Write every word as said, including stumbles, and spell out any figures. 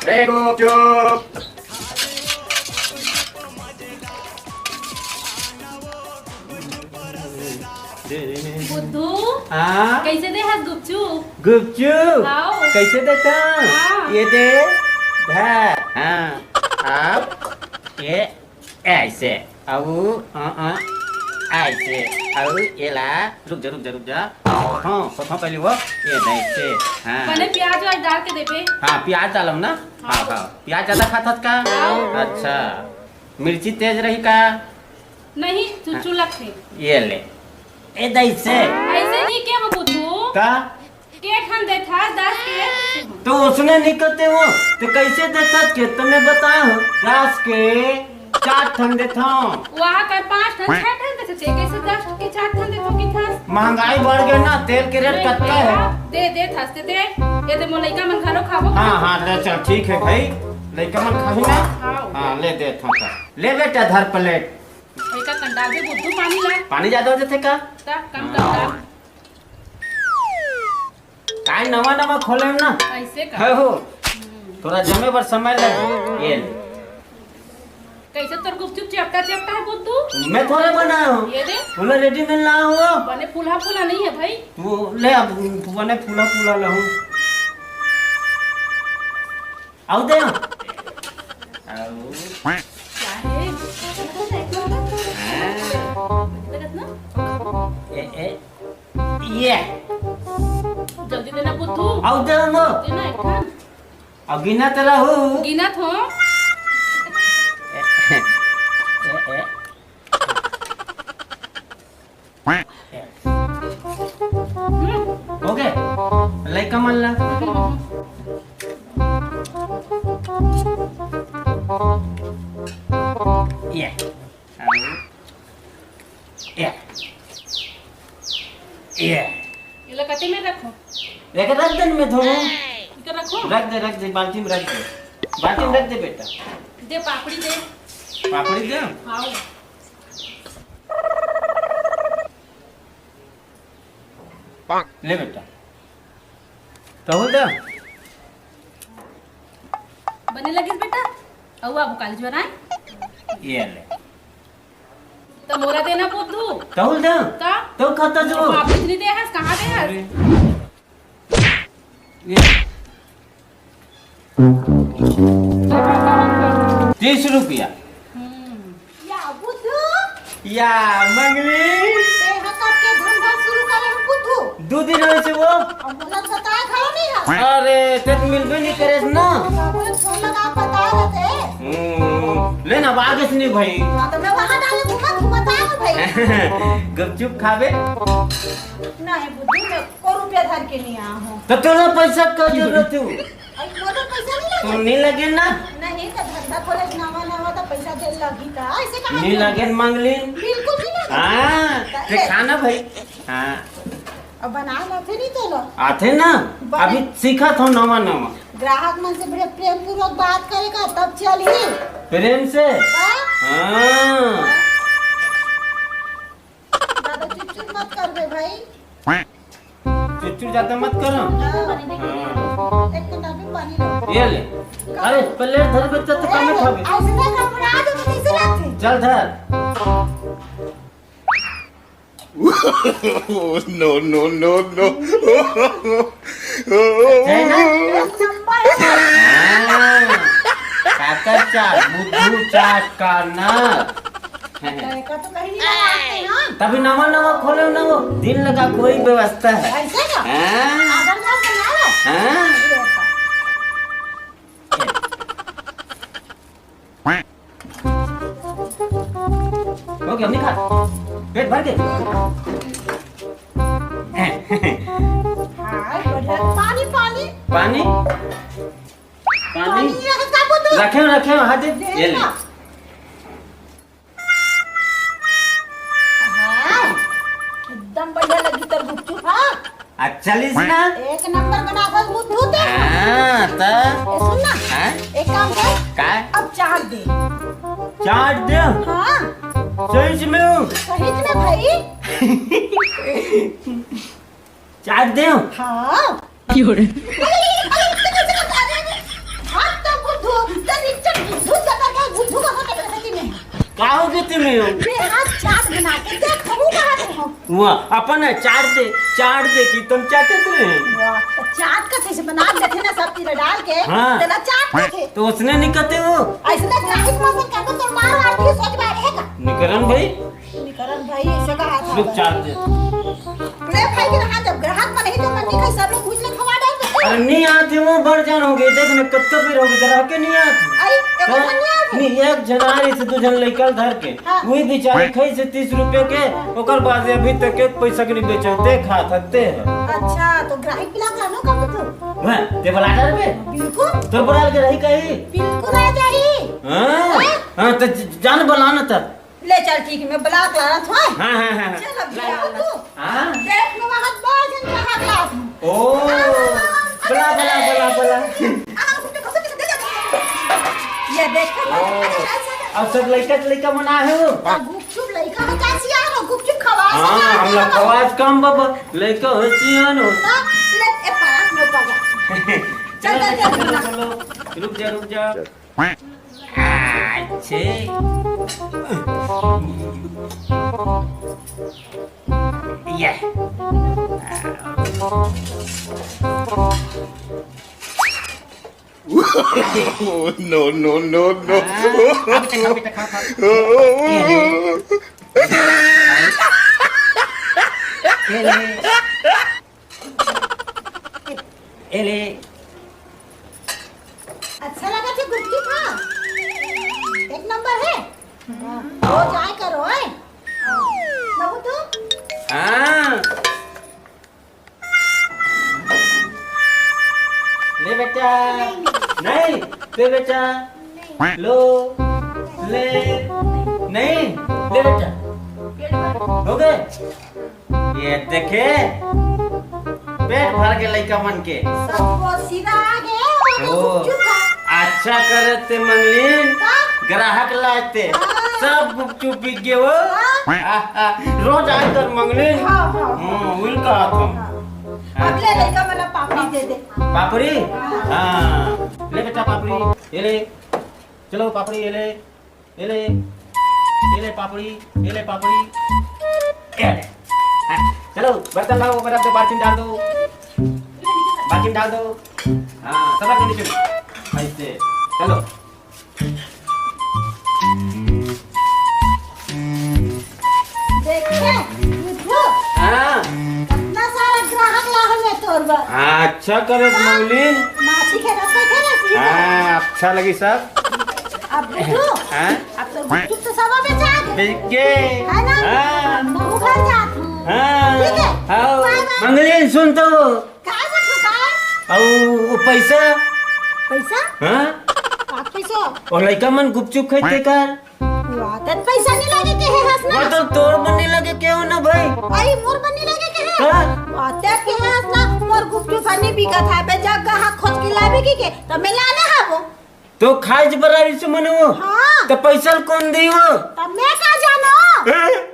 रे गुपचुप। बुद्धू, हाँ? कइसे दे हस गुपचुप? गुपचुप? हाँ। कइसे देथंव? हाँ। ये दे, धर। हाँ। अब ये ऐसे, अउ, अ, अ, ऐसे, अउ एला, रुक जा, रुक जा, रुक जा। हाँ, सोथंव पहली वो, ये दे ऐसे, हाँ। बने प्याज वाज डाल के देबे। हाँ, प्याज डालंव ना। हाँ, हाँ। हाँ। प्याज जादा खाथस का? हाँ। अच्छा, मिर्ची तेज रही का? नहीं, चुचू हाँ। लगथे। ये ले, ये दे ऐसे। ऐसे नहीं के हो बुद्धू। का? के ठन देथस, दस के? त ओसने नइ कते हो, त कइसे देथस के? त मैं बताहूँ, दस के चार ठन देथंव। वहाँ कर पाँच ठन, छह ठन देथस, कइसे दस के चार ठन देथस? महंगाई बढ़ गे ना, तेल के रेट कतका हे? दे, देथस ते दे, ये दे मोर लइका मन घलो खाबो। हाँ, हाँ, ले चल, ठीक हे भाई, लइका मन खाही ना। हाँ। हाँ, ले देथंव त। ले बेटा, धर प्लेट। लइका कंटाल दे बुद्धू पानी ला। पानी जादा हो जाथे का? त कम कर, कम। काय नवा नवा खोले ना? ऐसे का? हे हो। हम्म। थोड़ा जमे बर समय लगे। ये ले। कइसे तोर गुपचुप चेपटा चेपटा हे बुद्धू? मैं थोड़े बनाए हूँ। ये दे। बोला रेडीमेड लाए हूँ। बने फूला फूला नहीं है भाई। तू ले अब, बने फूला फूला लाहूँ। आऊ दे। आऊ। क्या है? हाँ। लगत ना? ए, ए, ये। जल्दी देना बुद्धू। आऊ दे ना। देना एक ठन। अब गिनत रहू। गिनत हो। ए, ए, ए। हम्म। हो गे? लइका मन ला। ये। ये। ये। एला कते में रखो? एकर रख दे न, मैं धोहूँ। इकर रखो? रख दे, रख दे, बाल्टी में रख दे। बाल्टी में रख दे बेटा। दे पापड़ी दे। पापड़ी दे? हाँ। ले बेटा। तहूँ दे। बने लगिस बेटा? अउ आबो काली जोराय। ये ले। त मोला देना बुद्धू। तहूँ दे। का? तहूँ खाता जो। बाप इतनी दे हस, कहाँ दे हस? अरे। ये। तीस रुपया। हम्म। या बुद्धू। या मंगली। ते ह कब के धंधा शुरू करे हो बुद्धू? दू दिन होइसे वो। अब मोला बताए घलो नहीं है। अरे, ते तो मिलबे नहीं करे ना। बाबू ने फोन लगा बताए रहते। हम्म, ले ना, बागे से नहीं भाई। हाँ, तो मैं वहाँ डाले घूमत घूमत आया हूँ भाई। गुपचुप खाबे? नहीं बुद्धू, मैं को रुपया धर के नहीं आया हूँ। तो तोला पैसा का जरूरत है? अरे, मोर तो पैसा नहीं लगे। तो नहीं लगे ना? नहीं, तो धंधा खोले नवा नवा तो पैसा दे लगी था, ऐसे कहाँ नहीं दे? लगे मंगली। बिल्कुल नहीं लगे। हाँ, तो ते ले। खाना भाई। हाँ। अब बना लाथे नहीं तो लो। आथे ना? बने। अभी सीखत हो नवा नवा। ग्राहक मन से बड़े प्रेम पूर्वक बात करेगा तब चलही। प्रेम से? हाँ? हाँ। ज्यादा चुप चुप मत करबे भाई। चुचुर ज्यादा मत करो। हाँ। हाँ। एक किताबी पानी लो। ये ले। अरे, प्लेट धर बच्चा तो कम ए, खाबे। ऐसे ना घबरा दे तो कैसे लगती? चल धर। No, no, no, no। है ना? एक नंबर है। हाँ। काकर चाट, बुद्धू चाट, कार्नर। लड़का तो कहीं नहीं बनाते हैं। तभी नवा नवा खोले ना वो, दिन लगा कोई व्यवस्था है। ऐसे ना? हाँ। आदर से बना लो। हाँ। ये होता। हो गया, निकाल। पेट भर गया। हाँ, बढ़िया। पानी, पानी। पानी? पानी? पानी रखे, का बोतल? रखे, रखे, हाथ दे। दे ये ले। ना। हाँ, एकदम बढ़िया लगी तोर गुपचुप, हाँ? अच्छा लिस ना? एक नंबर बनाथस बुद्धू ते। हाँ, त? ए, सुन ना, हाँ? एक काम कर, काय? अब चाट दे। चाट दे? हाँ। सही में? सही में भाई। चाट दे? हाँ। क्यों रे? अरे, अरे, इतने कैसे करता है? अरे, अरे, हाथ तो में हो। बे, आज चाट बना के देख, कहूँ कहाँ थे हम। वाह, अपन है, चाट दे, चाट दे कि तुम चाटत रहे। वाह, तो चाट का कैसे बना देते ना, सब चीज डाल के। हाँ। तेरा चाट देखे। तो उसने नहीं कहते हो। ऐसे ना ग्राहक मौसम कर दो, तो मार मार के सोच बैठेगा। निकरन भाई। निकरन भाई, ऐसे कहा था। रुक, चाट दे। ले भाई के रहा, जब ग्राहक मन ही तो मन नहीं खाई, सब लोग घुस ले खवा डाल दे। अरे नहीं आती वो, बड़ जान हो गई, देख ना कब कब फिर हो गई, ग्राहक के नहीं आती। अरे, एक हाँ? जन नहीं आती। नहीं, एक जन आ रही थी, दो जन लइका धर के। हाँ। वही बेचारी खाई से तीस रुपया के, ओकर बाद अभी तक एक पैसा के नहीं बेचे, ते खा थकते हैं। अच्छा, तो ग्राहक बिला का नो कब तो? वह, ते बला डर पे? बिल्कुल। तो बला के रही कहीं? बिल्कुल आ जाई। हाँ? हाँ? हाँ, तो ज-, जान बला ना तब। ले चल, ठीक है, मैं बला के ला रहा था। हाँ, हाँ, हाँ, हाँ। चल, अब ला, जा ला, ला। तू। हाँ? देख, मैं वहाँ बाहर जन रहा क्लास में। ओ, बला, बला, बला, बला। ये देख, ओ, अब सब लइका, लइका मन आहे हो। गुपचुप लइका हो, कैसी आ रहा? गुपचुप खवा हाँ, सकते हैं। हम लोग खवास कम बाबा, लइका होशियार हो। हाँ, ले, ए, पारा, लो, पारा। चल, चल, चल, चल, चल। चल, चल। रुक जा, रुक जा। अच्छे। ये। No, no, no, no। हाँ, अभी तक, अभी तक, खा, खा। ये ले। ये ले। ए ले। अच्छा लगा थे गुपचुप, हाँ? एक नंबर है। रोज आए करो, है? बाबू तू? हाँ। ले बेटा। नहीं, ले बेटा। लो। ले। नहीं, ले बेटा। हो गए? ये देखे, पेट भर के लइका मन के। सबको सीधा आ गए और ओ, गुपचुप खा। अच्छा करे ते मंगलीन, का? ग्राहक लाते, हाँ। सब गुपचुप बिक गए हो। हाँ। आहा, रोज आए कर मंगलीन। हाँ, हाँ। हम्म, वही कहा था। हाँ। अगले लइका वाला पापड़ी दे दे। पापड़ी? हाँ। हाँ। ले बेटा पापड़ी, ये ले। चलो पापड़ी, ये ले। ये ले, ये ले पापड़ी, ये ले पापड़ी, ये ले। हाँ, चलो, बर्तन लाओ, बर्तन के बाल्टी में डाल दो, बाल्टी में डाल दो। हाँ, सब रख दो नीचे में। ऐसे, चलो। देखे, बुद्धू, हाँ। कितना सारा ग्राहक लावे में तोर बर। हाँ, अच्छा करे मंगलीन। माछी के रस देखे ना, सीधा। हाँ, अच्छा लगी सब। अब बुद्धू, हाँ? अब तो गुपचुप तो सब बेचा दे। बिल्कुल। है ना? हाँ। अब मैं घर जात हूँ। हाँ। ठीक है? हाँ। बाय बाय। मंगलीन, सुन तो। काय बुद्धू, काय? अउ, वो पैसा? पैसा? हाँ? का पैसा? और लइका मन गुपचुप खाते कर। वाह, तत पैसा नहीं लगे के है हंसना। मतलब तोर बनी लगे के हो ना भाई? अरे, मोर बनी लगे के है? हाँ। वाह, तत के है हंसना, मोर गुपचुप नहीं बिकत है, बे जब ग्राहक खोज के लावे की के, तो मैं लाने हावो। तो खाइज बरारी से मने वो। हाँ। तो पैसा कौन दी वो? तब मैं का जानो? हैं?